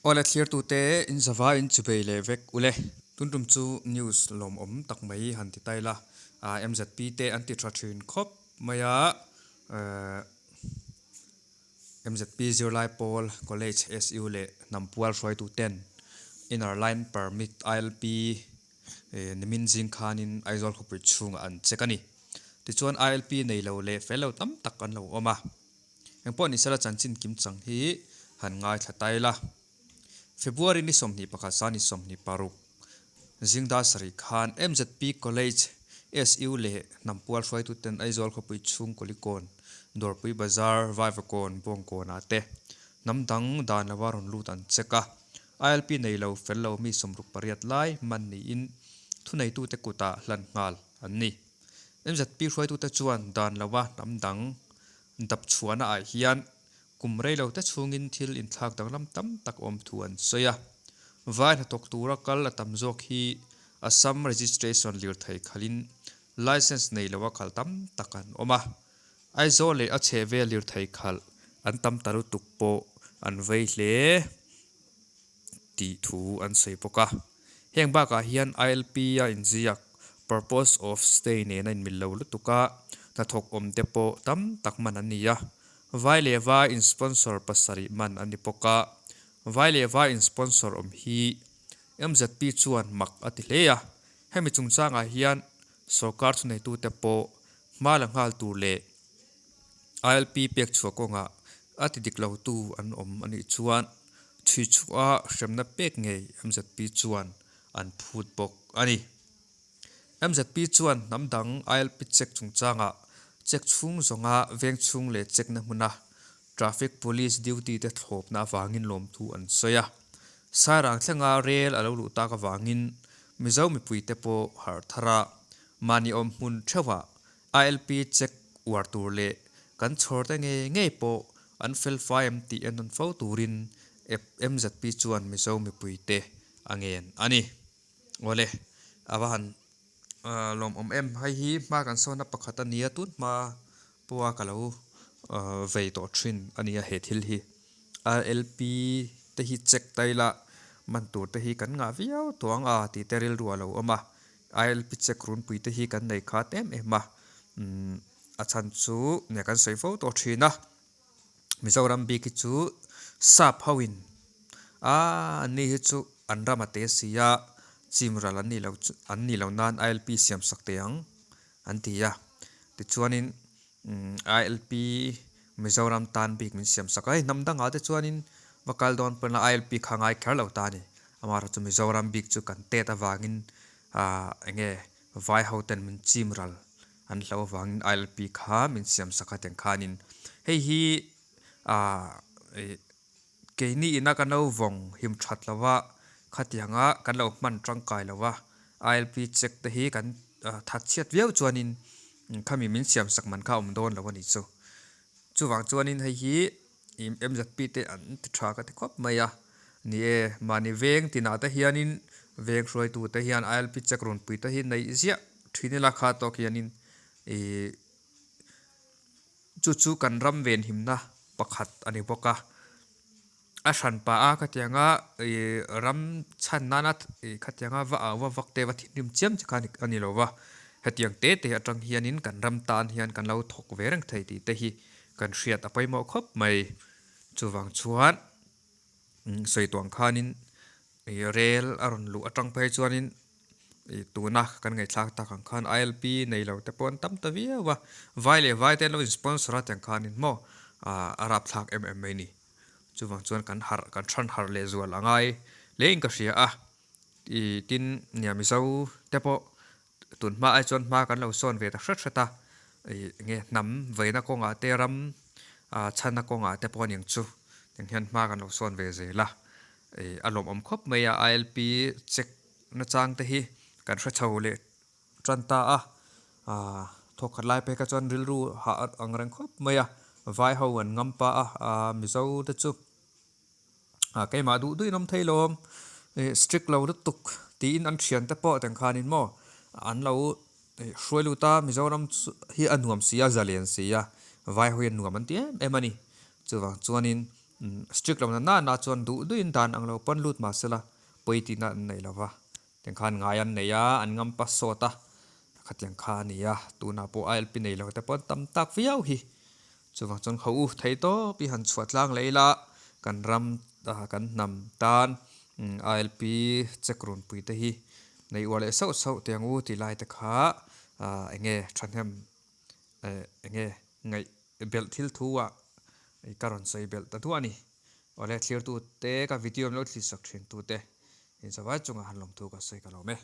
Awle thlirtute in zava in chubei leh vek ule. Tun tum chu news lawmawm tak mai han ti ta ila. MZP te an ti tha thin khawp mai a. MZP zirlai pawl College SU leh Hnampual hruaitu ten Inner Line Permit, ILP, nimin zing khanin Aizawl khawpui chhungah an check a ni. Tichuan ILP nei lo leh fel lo tam tak an lo awm a. Engpawh ni sela chanchin kim chang hi han ngaithla ta ila. February ni 21 sa ni 26 zingdar sarih khan MZP College SU leh Hnampual hruaituten Aizawl khawpui chhung Kulikawn, Dawrpui Bazar, Vaivakawn, Bawngkawnah te hnam dang dan lova rawn lut an check a. ILP nei lo fel lo mi 68 lai man niin thuneitute kutah hlan nghal an ni. MZP hruaitute chuan dan lova hnam dang dap chhuahna ah hian kum rei lo te chhungin thil inthlak danglam tam tak awm thu an sawi a. Vai hnathawk tura kal a tam zawk hi Assam registration lirthei khalin license nei loa khal tam tak an awm a. Aizawl leh a chhehvel lirthei khalh an tam ta lutuk pawh an vei hle tih thu an sawi bawk a. Heng bakah hian ILP a inziak purpose of stay nena inmil lo lutuk a, hnathawk awm te pawh tam tak man an ni a. Vai leh vai in sponsor pasarih man a ni bawk a. Vai leh vai in sponsor awm hi MZP chuan mak a ti hle a. Hemi chungchangah hian sorkar thuneitute pawh hma la nghal tur leh ILP pek chhuah kawngah a ti dik lotu an awm a nih chuan chhui chhuah a hremna pek ngei MZP chuan an phut bawk a ni. MZP chuan hnam dang ILP check chungchangah check chhung zawnga veng chhung leh check-na hmuna traffic police duty te thlawpna avangin lawmthu an sawi a. Sairang thlenga rel a lo luh tak avangin Mizo mipuite pawh harh thar a, mahni awm hmun theuhah ILP check uar tur leh kan chhawr te ngei ngei pawh an fel fai em tih en nawn fo turin MZP chuan Mizo mipuite a ngen a ni. Awle, a va han lawmawm em. Hei hi hma kan sawnna pakhat a nia tun hma pawha ka lo vei tawh thin a nia he thil hi. ILP te hi check ta ila man tur te hi kan ngah viau tawh ang a tih te rilru a lo awm a. ILP check runpui te hi kan nei khat em em a, umm a chhan chu nia kan sawi fo tawh thin a, Mizoram bik hi chu sap ho in a an ni hi chu an ram a te si a, chim ral an nih loh chu an nih loh nan ILP siam sak teh ang an ti a, tichuanin umm ILP Mizoram tan bik min siam sak a, hei hnam dangah te chuanin va kal dawn pawn ILP kha ngai kher lo ta a ni, amaherawhchu Mizoram bik chu kan tet avangin Ahh enge vai ho ten min chim ral an hlo avangin ILP kha min siam sak a tiang khanin hei hi ahh ih keini ina kan lo vawng him that lo a khatianga kan lo hman tangkai lo a ILP check te hi kan that chhiat viau chuanin khami min siam sak man kha a awm dawn lo a nih chu chuvang chuanin hei hi Ih MZP te an ti tha ka ti khawp mai a, ni e mahni veng tinah te hianin veng hruaitu te hian ILP check runpui te hi neih ziah thin ila kha tawk hianin ih chu chu kan ram venhimna pakhat a ni bawk a, a hran pah a khatianga ih ram chhan nana ih khatianga va au va vak te va thinrim chiam che kha a ni lo va, hetiang te te atang hianin kan ram tan hian kan lo thawk ve reng thei tih te hi. Kan hriat a pawimawh khawp mai. Chuvang chuan sawi tuang khanin ih rel a rawn luh atang phei chuanin ih tuna kan ngaihthlak tak ang khan ILP nei lo te pawh an tam ta viau a, vai leh vai te an lo in sponsor a tiang khanin maw ah a rapthlak em em mai ni. Chuvang chuan kan harh kan hran harh leh zual a ngai hlein ka hria a, ih tin nia Mizo te pawh Tun hma ai chuan hma kan lo sawn ve ta hret hret a, ih enge hnam veina kawngah te ram ah chhanna kawngah te pawh aniang chu tiang hian hma kan lo sawn ve zel a, ih a lawmawm khawp mai a ILP check na chang te hi kan hre chho leh tan ta a, ah thawkkhat lai phei kha chuan rilru hah ang reng khawp mai a, vai ho an ngam pa a, ah Mizo te chu. Ah keimah duh duhin awm thei lo ih strict lo lutuk tiin an thian te pawh teng khanin maw an lo ih hruai lut a Mizoram chu hi a nuam si a zalian si a vai ho hian nuam an ti em em a ni chuvang chuanin Strict lo na nana chuan duh duhin dan ang lo pawn lut mah sela pawi tihna an nei lo va, tiang khan ngai an nei a, an ngam pa sawt a, khatiang kha a ni a, tunah pawh ILP nei lo te pawn tam tak viau hi. Chuvang chuan kho u thei tawp i han chhuah tlang leh ila kan ram kan hnam tan ILP check runpui te hi nei uar leh sauh sauh tiang u tih lai te kha eng nge thahnem eng nge ngaih belh thil thu ah ka rawn sawi belh ta duah a ni. Awle thlirtu te ka video an lo thlir sak thin tu te in zavai chungah han lawmthu ka sawi ka lawm e.